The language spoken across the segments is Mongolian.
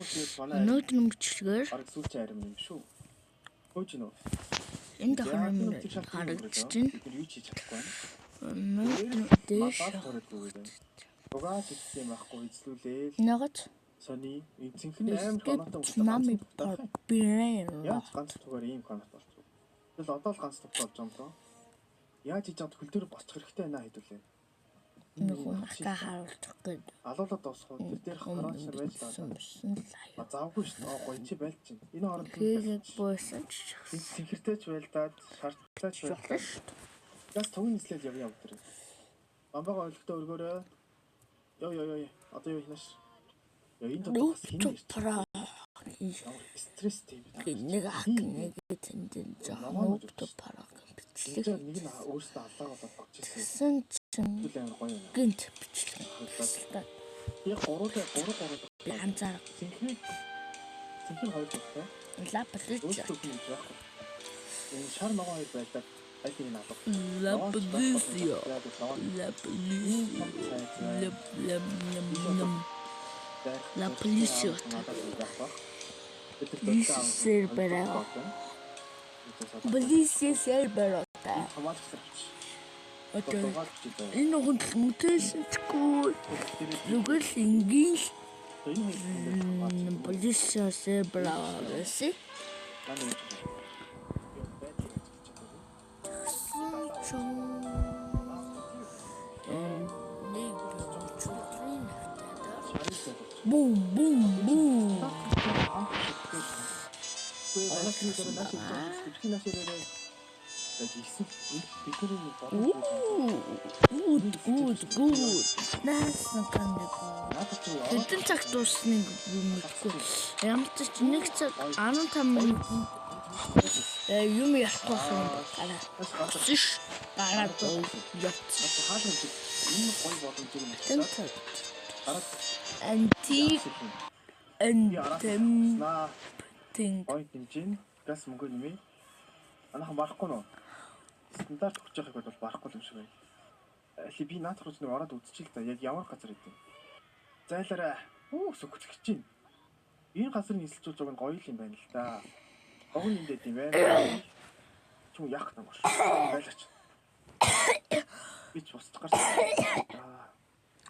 Тэгвэл манай Өнөөдрийн бичлэгээр бараг сүүлчийн арим юм шүү. Хөөж нөө. энэ тохиромжтой харагдаж байна. Бид нар юу ч хийж чадахгүй байна. Өнөөдөр дээш Угааж идсэн юм байхгүй эзлүүлээл. нагаж Сони энэ цэнхэн амар хоноотой Tsunami Barbarian. Яаж ганц тугаар ийм хоноод болчих вэ? Тэгэл одоо л ганц туг болж байгаа юм доо. Яаж хийж чад хөл дээр босчих хэрэгтэй байна хэдүүлээ. Нэг унтаа харуулчих гээд Алуулаад дуусах уу? Тэр дээр хараач нар байж байсан таа. байсан л А завгүй шүү дээ. Гоё чи байлж чинь. Энэ хооронд хийгээд байсан ч цэнхэртэй ч байлдаад, шарттай ч болно байлдаад. шүү дээ. Газ тугын нислэл явъя өдөр. Бамбага ойлгохтой өргөөрэй. Йоо ёо ёо. Одоо юу хийнаш? Йоо энэ дотор бас хин Нүх ирж праа ямар стресстэй юм бэ? нэг ах нэг тэндэн жоох нүх праа бичлэг Энэ нэг нь өөрөөсөө аллаа болоод гочсон. гэсэн чинь Зүйл амар гоё юм. гинт бичлэг хийсэн. Яг гуруулаа гурав гурав. Би анзаарах Цэнхэр цэнхэр хоёр төгтэй. лапалж Өөртөө хүн гэж байхгүй. Энэ шар ногоон хоёр байлдаад аль нэг нь алга. лапалисио лапалисио лап лам лам лам Лапалисио. Сербера. Полиция серберота. Одоо энэ хүнд мөтөөсөхгүй зүгээр л энгийн л полиция сербера гэсэн. Нэг чүтрийн автаад бум бум бум. Good good good. Наасан кандаг. Хэдэн цаг дуусныг би мэдэхгүй. Ямар ч ч нэг цаг 15 минут юм ярихгүй байх юм гараа. Өсөш гараад явц. Хэдэн цаг антик антемтинг Point нэмжин газ мөнгө нэмээ. Манайхан барахгүй нөө. Стандарт өгч байгааг бол барахгүй юм шиг байна. Али би наадах руу нэг ороод үзчихэл та. Яг ямар газар идэв. Зайлаарай. Үу сөхөлгөж чинь. Энэ газрын нисэлжүүлж байгаа нь гоё л юм байна л да. Гог нь энд юм байна. Чүн яах юм бол. Байлаач. Би ч бусдах гарч.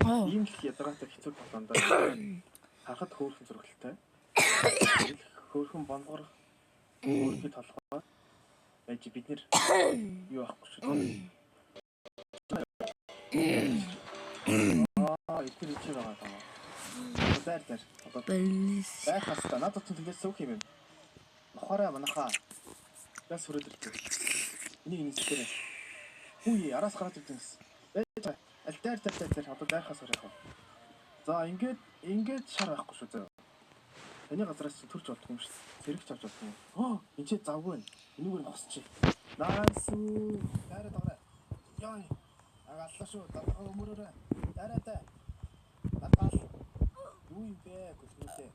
Аа. Ийм л ядаргаатай хэцүү тоглоомдоо харахад хөөрхөн зургалтай. Хөөрхөн бонгор хөөрхий толгой байж бид нэр юу авахгүй шүү дээ. Аа, эдгээр ичээ байгаа даа. Дайр дайр. Одоо Полис байх хаста. Надад ч тэгээс сөөх юм байна. Нохорой манайхаа. Газ хүрээд ирлээ. Энийг нисэлтээрэй. Үгүй араас гараад ирдэн гэсэн. Байж байгаа. Аль дайр дайр дайр дайр одоо дайрхаас сурах. За ингээд ингээд шар байхгүй шүү зөө. Таны газраас чинь төрж болдгүй юм шүү. Сэрэгч авч болдгүй юм. Оо, энэ чи завгүй байна. Энүүгээр носчих. Найс. Дайраа даграа. Яа. Ага аллаа шүү. Даргаа өмөрөөрэй. Дайраа дай. Даргаал. Юу юм бэ? Гүлгүүлээ.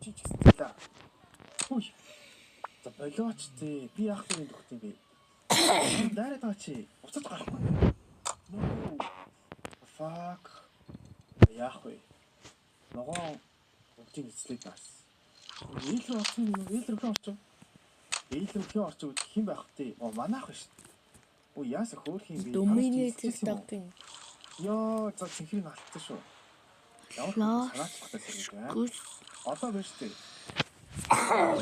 Чи ч гэсэн зэлээ. Хүй. За болооч тий. Би яах юм дөхт юм бэ? Дайраа даа чи. Буцаж гарахгүй. No. Fuck. Яах вэ? Ногоон бүгдийг эзлээд бас. Ээл рүү орчих юм уу? Ээл рүү орчих. Ээл рүү орчих гэдэг хэн байх вэ? Оо манайх биш. Оо яасан хөөх юм бэ? Dominated talking. Йоо, за цэнхрийг алдсан шүү. Ямар санаачлахтай зэрэг байна. Гүс Одоо байж тээ.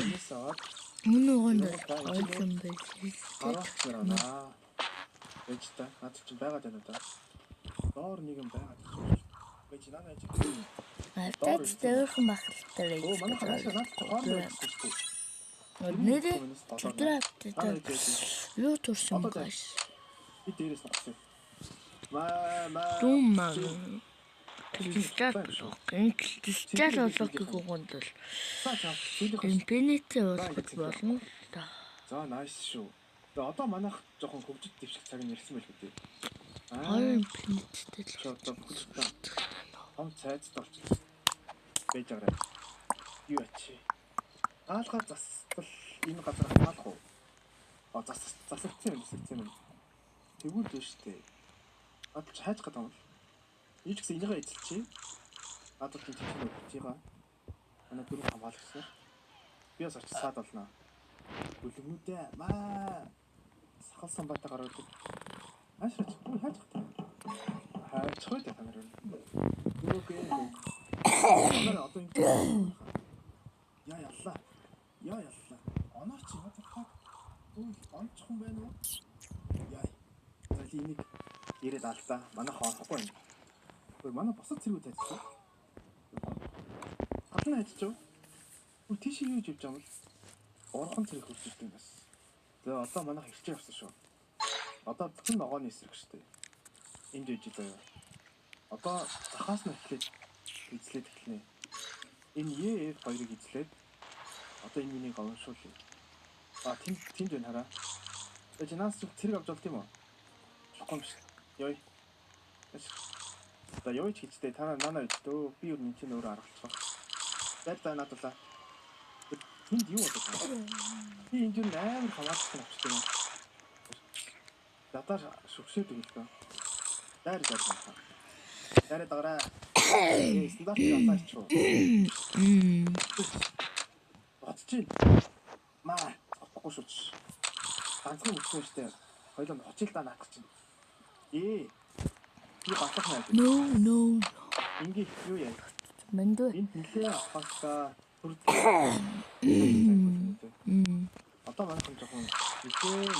Энэс аваад энэ угаанд ойлгон байсан. харуулах байна. Байж та. Наад чинь байгаад байна уу да? Доор нэг юм байгаад байна. Байж наа байж. Надад зөөрхөн бахалтай Оо манай хараашаа наад чинь хооронд байсан шүү дээ. Нэрээ чөтгөр автаа юу турсан Одоо гаш. Би дээрээс ногсон. Маа маа. Дүн маа. Кристалл болох. Энэ кристалл болох гэх үгэнд бол За за. Сүүлийнх нь. инфинити болох болно л да. За найс шүү. Тэгээ одоо манайх жоохон хөгжиж дэвших цаг нь ирсэн байл үү. Хоёр инфиниттэй л Чи одоо бүхэл том цайцд болчихсон. Байж байгаарай. Юу ачи. Хаалгаа застал энэ газар хаалх уу? А зас засагдсан юм засагдсан юм. Тэгвэл биш үү? Над чи хайж гадаа юм. Юу ч гэсэн энийгээ эзэлчихье. Над бол тийм тийм өгч байгаа. Манай дөрөв хамгаалагч нар. Би бас очиж саад болно. Бүлэгнүүдээ маа сахал самбаатай гараад хаашаач үгүй хайж хата. Хайчих үү та нар. Үгүй. Нар одоо ингэ яа ялла. Яа ялла. Оноо чи what the fuck? Үгүй онцхон байна уу? Яа. За ли энийг ирээд алдаа. Манай хоохгүй юм. Үгүй манай бусад цэргүүд хайчихсан. Гадна хайчих. Үгүй тийш юу гэж явж байгаа юм бол? Урхан цэрэг хурж ирдэг юм бас. За одоо манайх ирчээ явсан шүү. Одоо зөвхөн ногооны эсрэг шүү дээ. Энд үжи заяа. Одоо захаас нь эхлээд эзлээд эхэлнэ. Энэ EF 2-ыг эзлээд одоо энэ миний говьшуулъя. А тэнд тэнд байна хараа. Тэгээ наас зүг цэрэг авч болт юм уу? Болохгүй юм шиг. Йой. За ёй ч гэжтэй та нанаа үз дөө. Би юу нэг чинь өөрөө аргалчих. За за наадуулаа. Тэнд юу болоод байгаа юм? Би энд юу амар хамгаалсан авчдаг юм. Задаар шүгшээд өгөлтөө. Дайр дайр байна. Дайраа дагараа. Стандарт ялаач юу. Бодчих. Маа, цохгүй шүү. Ганцхан үссэн штэ. Хоёлоо хочил даа наадах чинь. Ээ. Би галах найд. No no. Ингээ юу яа? Мэндүү. Энд нилээ авахтаа төрдөг. Одоо манайхан жоохон нилээ.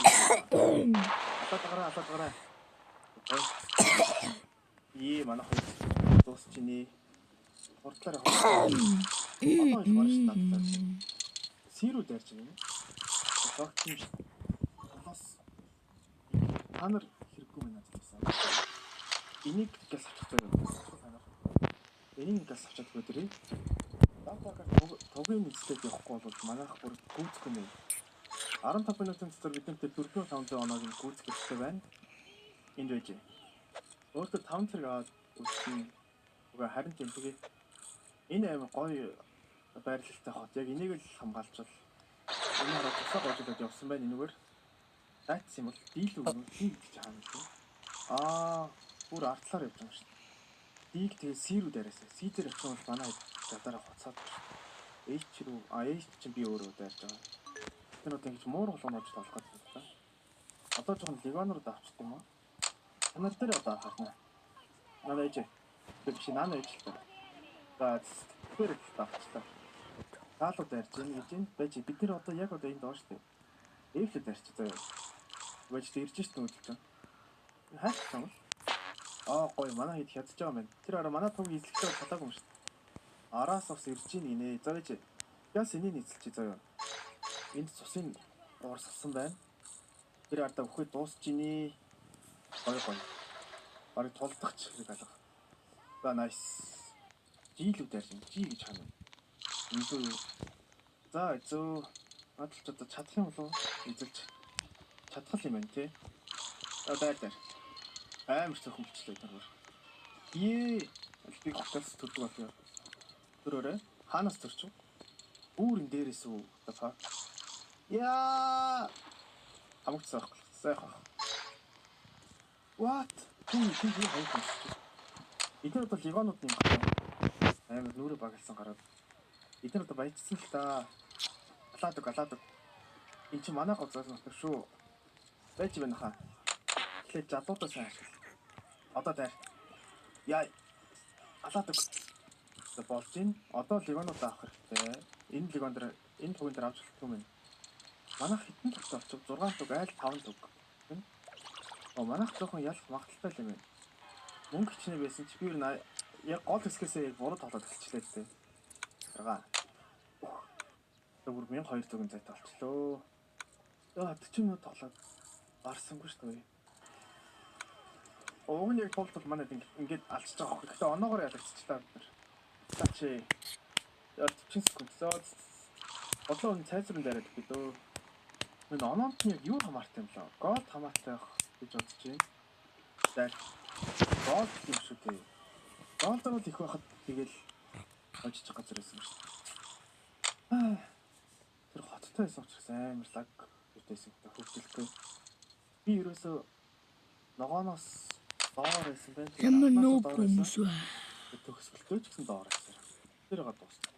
Алаа дагараа, алаа дагараа. Ээ манайхан дуусчихнэ. Хурдлаар явах. Одоо их барш надад. Сэрүү дайрч байна. Догт юм шиг. Болоос та нар хэрэггүй мэн надад гэсэн. Энийг газ авчих заяа. Та нар. Энийг газ авчаад өгөөдөрэй. Датагаар тугийн эзлээд явахгүй бол манайх бүр гүйцэхгүй нэ. 15 минутын дотор бид нарт 4500 оноог нь гүйцэх хэрэгтэй байна. Энд байж. Өөртөө 5 зэрэг аваад үлдсэн. Угаа харин тийм тэгээ энэ амар гоё байрлалтай хот. Яг энийг л хамгаалчвал энэ хараа тусаа гожлоод явсан байна энэгээр. Дайцсан юм бол дийл өгнө тий гэж хаана юм. Аа, бүр артлаар явж байгаа юм шүү дээ. Дийг тэгээ С рүү дайраасаа. С дээр очих бол манай задаараа хуцаад байна шүү дээ. H рүү, а H чинь би өөрөө дайрж байгаа. Тэр одоо ингэж муур болгоно гэж тоглох гэдэг юм да. Одоо жоохон легон руу давчих юм уу? Танар дээр одоо харна. Наа ээж. Тэр биш наа ээж л та. За тэр л давчихлаа. Таалуу дайрч ийн гэж юм. Байж бид нар одоо яг одоо энд доош шүү дээ. F л дайрч заяа. Байж тэр ирж шít нүдэлж байгаа. Хайх юм бол. Аа гоё манай хэд хядж байгаа юм байна. Тэр араа манай туг эзлэхдээ чадаагүй юм шүү дээ. Араас бас ирж ийн гинэ. За байж. Яс энийг эзэлчихье заяа. Энд цусын уурсгасан байна. Тэр ардаа үхээ дуусч гинэ. Гоё гоё. Бараг тулдахч хэрэг алга. За nice. Жилүү дайрч G гэж хана. Энд юу? За зөө. Надад ч одоо чадах юм болов эзэлж чадах юм байна тий. За дайр дайр. Амар цөөхөн бичлээ тэр бүр. Ее. Би хотоос төрдөг болёо. Төрөөрэй. Хаанаас төрчих вэ? Үүр энэ дээрээс үү? The fuck. Яа! Хамагцсан байхгүй. Сайхан. What? Түн түн юу хоёр хүн шүү. Эдгээр одоо легонууд юм байна. Амар нүрэ багалсан гараад. Эдгээр одоо баяжсан л та. Алаадаг алаадаг. Энд чи манай гоцоос нутаг шүү. Байж байна хаа. Тэгэхээр жалуудаа сайн ашигла. Одоо дайр. Яа. Алаадаг. За болж гин. Одоо легонууд авах хэрэгтэй. Энэ легон дээр энэ тугын дээр авч болох юм байна. Манайх хэдэн тугтай болчих? 6 туг, айл 5 туг. Оо манайх жоохон ялах магадaltaй юм байна. Мөнгө хичнээн байсан чи би ер нь яг гол хэсгээсээ яг буруу тоглоод эхэлчихлээ дээ. Гаргаа. Тэр бүр 1200 зайтай болчлоо. Яа 40 минут тоглоод барсангүй шүү дээ. Уг нь яг тултал манайд ингээд алчж байгаа хөх. Гэхдээ оноогоор ялагдчихлаа бид нар. За чи. Яа 40 секунд. За бодлоо энэ цайзрын дайраад өгье дөө. Энэ оноонд нь яг юу хамаартай юм лээ? Гол хамаартай байх гэж бодож байна. Дайр. Гол юм шүү дээ. Гол бол их байхад тэгэл хожиж газар байсан шүү дээ. Тэр хоттой байсан учраас амар лаг юутэйсэн хөвгөлтэй. Би ерөөсөө ногооноос доор байсан байна. Ямар нүүб хүмүүс вэ? Төгсгөлтэй ч гэсэн доор байсан. Тэр га дуусна.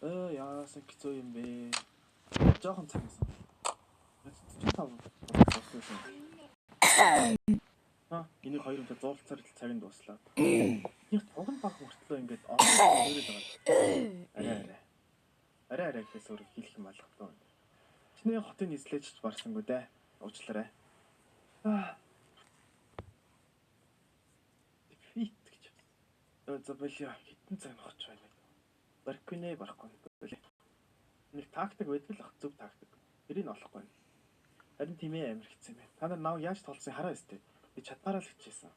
Яасан хэцүү юм бэ? Жохон цаг байсан. 45 болсон. Аа, энийг хоёр хүнтэй зуулцаар л цаг нь дууслаа. Их туган баг мөртлөө ингээд ороод ирээд байгаа. Арай арай. Арай арай гэхээс өөр хэлэх юм алгатай. Чиний хотын нислэж барсангүй дээ. Уучлаарай. Аа. Defeat гэж. За болио хитэн цаг нохож байна. Барихгүй нэ барахгүй. Болио. Нэг тактик байдаг л ах зөв тактик. Тэрийг олохгүй. Харин тийм ээ амар хэцүү юм байна. Та нар нав яаж тоглосон хараа өстэй. Би чадмаараа л хичээсэн.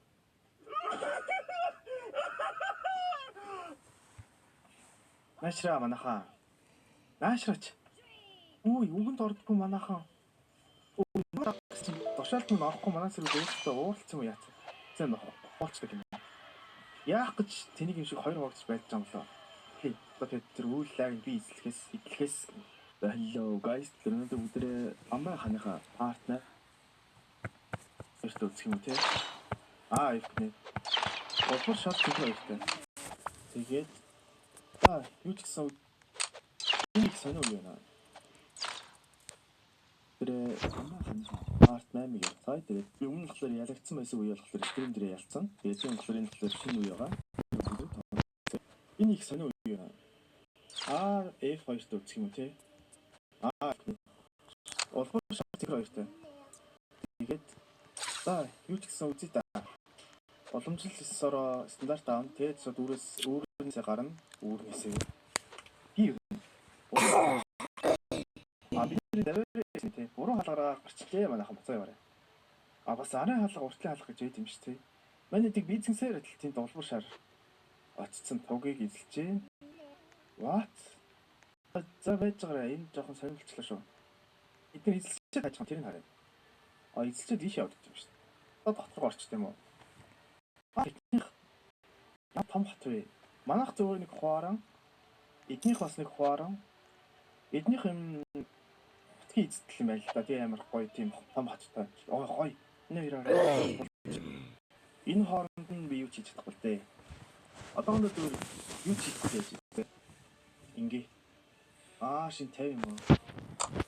Наашраа манайхаа. Наашраач. Үгүй үгэнд ордгүй манайхаа. Тушаалт нь орохгүй манай зэрэг өөртөө ууралцсан юм яац. Зэн хуулцдаг юм. Яах гэж тэнийг юм шиг хоёр хуваагдаж байж байгаа юм лөө. Хей, одоо тэр үйл лаг би эзлэхээс эдлэхээс. Hello guys, өнөөдөр бүгдээ Амбай ханыхаа партнер өөртөө үзэх юм уу те? Аа, их нэ. Голбор шат гэх хоёртой. Тэгээд аа, юу ч гэсэн их сонио юу байна. Тэр Амбай ханыхаа part 8-ыг явцгаая. Тэгээд би өмнө болохоор ялагдсан байсан үе болохоор стрим дээр ялцсан. Тэгээд энэ болохоор энэ болохоор шинэ үе байгаа. Энэ их сонио үе байна. А F 2-т үзэх юм уу те? Аа, Улбар шат гэх хоёртой. Тэгээд за юу ч гэсэн үзье да. Уламжлал ёсороо стандарт аавна. Тэгээд шууд үүрээс үүрнээсээ гарна. Үүрнээсээ. Би А бид нар тий. Буруу хаалгараа гарчлээ манайхан буцаа яваарай. А бас арын хаалга уртлын хаалга гэж байд юм шүү тий. Манай тийг бизнесээр адил тийм долбор шар очсон тугийг эзэлж гин. What? За байж байгаарай. Энэ жоохон сонирхолтой шүү. Эдгээр эзэлчээд хайж байгаа тэрийг харъя. А эзэлчээд ийш явдаг юм шүү. Одоо дотор орчт юм уу? А эднийх яа том хот вэ? Манайх зөвөр нэг хуаран, эднийх бас нэг хуаран. Эднийх юм битгий эзэлтэл юм байл л да. Тэгээ амар гоё тийм том хоттой. Ой гоё. Энэ хоёроор энэ хооронд нь би юу ч хийж чадахгүй л дээ. Одоохондоо зүгээр юу ч хийхгүй байж байна. Ингээ. Аа шин 50 юм уу?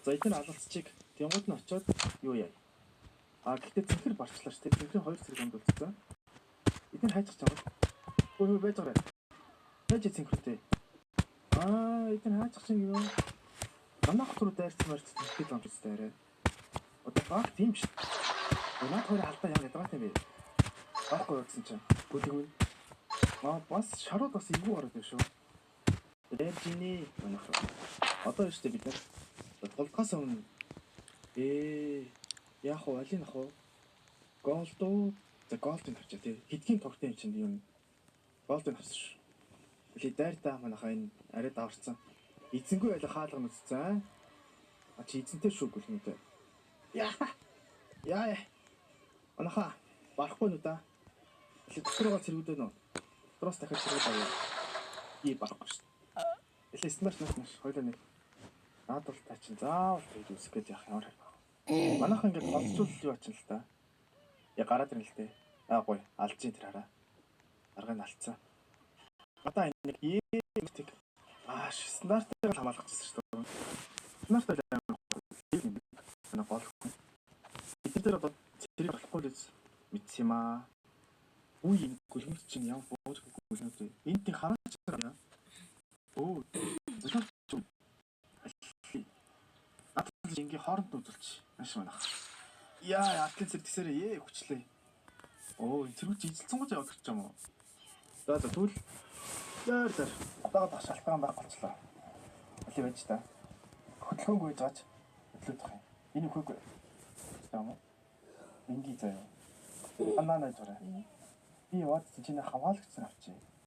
За эдгээр алалцчиг тэнгууд нь очиод юу яа. А гэхдээ цэнхэр барчлаа шүү дээ. Цэнхрийн хоёр зэрэг онд үлдсэн. Эдгээр хайчих чамд. Өө байж байгаарай. Байж цэнхэртэй. Аа эдгээр хайчих чинь юу? Манайх руу дайрсан марцсан ихэд амжицтай арай. Одоо баг тийм шүү. Наад хоёр алдаа ямар ядгаатай юм бэ? Байхгүй гэсэн чинь. Гүлгүн. Аа бас шарууд бас эвгүй гараад байна шүү. Дайрж ийнэ манайх руу. Одоо шүү дээ бид нар тулдгаас өмнө яах вэ? Алийг ах вэ? Голд уу? За голдыг авчаа тий. Хэдгийн тогтын юм чинь юм. Голдыг авсан шүү. Тэли дайртаа манайхаа энэ арай даварцсан. Эзэнгүй байлаа хаалга нүцсэн. А чи эзэнтэй шүү гүлнүүдээ. Яа. Яа. Манайхаа барахгүй нү да. Тэли доторгоо цэргүүдээ нөө. Дотроос дахиад цэргүүд авъя. Би барахгүй шүү. Тэли стандарт нас маш хоёлаа нэг. Наад бол та чинь заавал тэгж үсэх гэж яах ямар хэрэг. Манайхан ингээд голцвол юу ачин л та. Я гараад ирнэ л дээ. Аа гоё. Алж ин тэр хараа. Аргыг нь алдсан. Одоо энэ нэг ээ тэг. Аа стандартыг л хамгаалах гэсэн шүү дээ. Стандарт амар юм. Манай гол хүн. Бид нар одоо зэрэг болохгүй л мэдсэн юм аа. Үгүй энэ гүлмөд чинь ямар бууж гүлмөд вэ? Энд тийм хараач байна. Өө. Зөвхөн Атал ингийн хооронд үзүүлч. Маш манах. Яа, атлын зэрэг тэгсээрээ ээ хүчлээ. Оо, энэ зэрэг эзэлсэн гоо яваад ирчих юм уу? За за тэгвэл зэр зэр. Одоо дах шалтгаан байх болчлоо. Аль байж та. Хөдөлгөөнгүй жаач хөдлөх юм. Энэ үхээгүй. Тийм үү? Инги заяа. Анаа найз барай. Би яваад чинь хамгаалагч нар авчи.